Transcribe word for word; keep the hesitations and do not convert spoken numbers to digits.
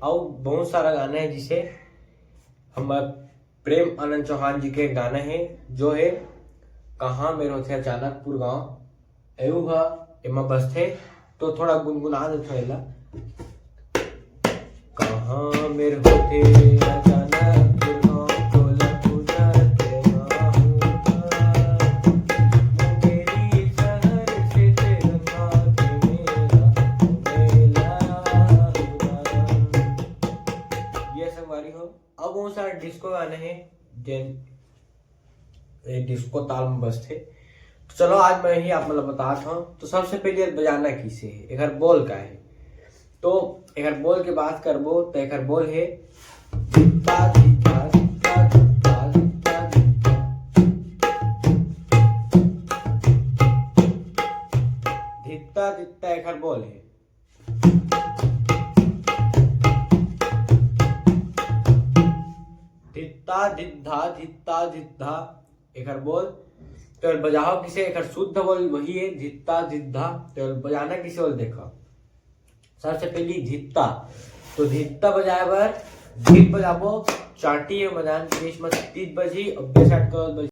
अउ बहुत सारा गाना हे, जिसे हमर प्रेम आनंद चौहान जी के गाना हे, जो हे कहाँ मेर होथे अचानकपुर गाँव, एहू ह एमा बसथे। तो थोड़ा गुनगुना देथव एला। कहाँ मेर होथे अचानकपुर गाँव, तोला पूजा के माहूँ गा। मुंगेरी शहर से तेरंगा के मेला, मेला हुआ। ये संगवारी हो, अब बहुत सारा डिस्को गाने हैं, जेन ए डिस्को ताल में बजथे। तो चलो, आज मैं ही आप मन ल बतात हूँ। तो सबसे पहले बजाना किसे है, एकर बोल का है? तो एकर बोल के बात करबो, तो एकर बोल है धित्ता, धित्ता, धित्ता, धित्ता, धित्ता, धित्ता। धित्ता, धित्ता एकर बोल है। धित्ता, धिद्धा, धित्ता, धिद्धा, एकर बोल। तो बजाओ किसे, एकर शुद्ध बोल वही है, धित्ता, धिद्धा। तो बजाना किसे बोल, देखो। सबसे पहली धित्ता, तो धित्ता बजाए बर धीर बजाबो, चाटी है मजान के बीच में तीत बजी, अब बेस अटकल बजी।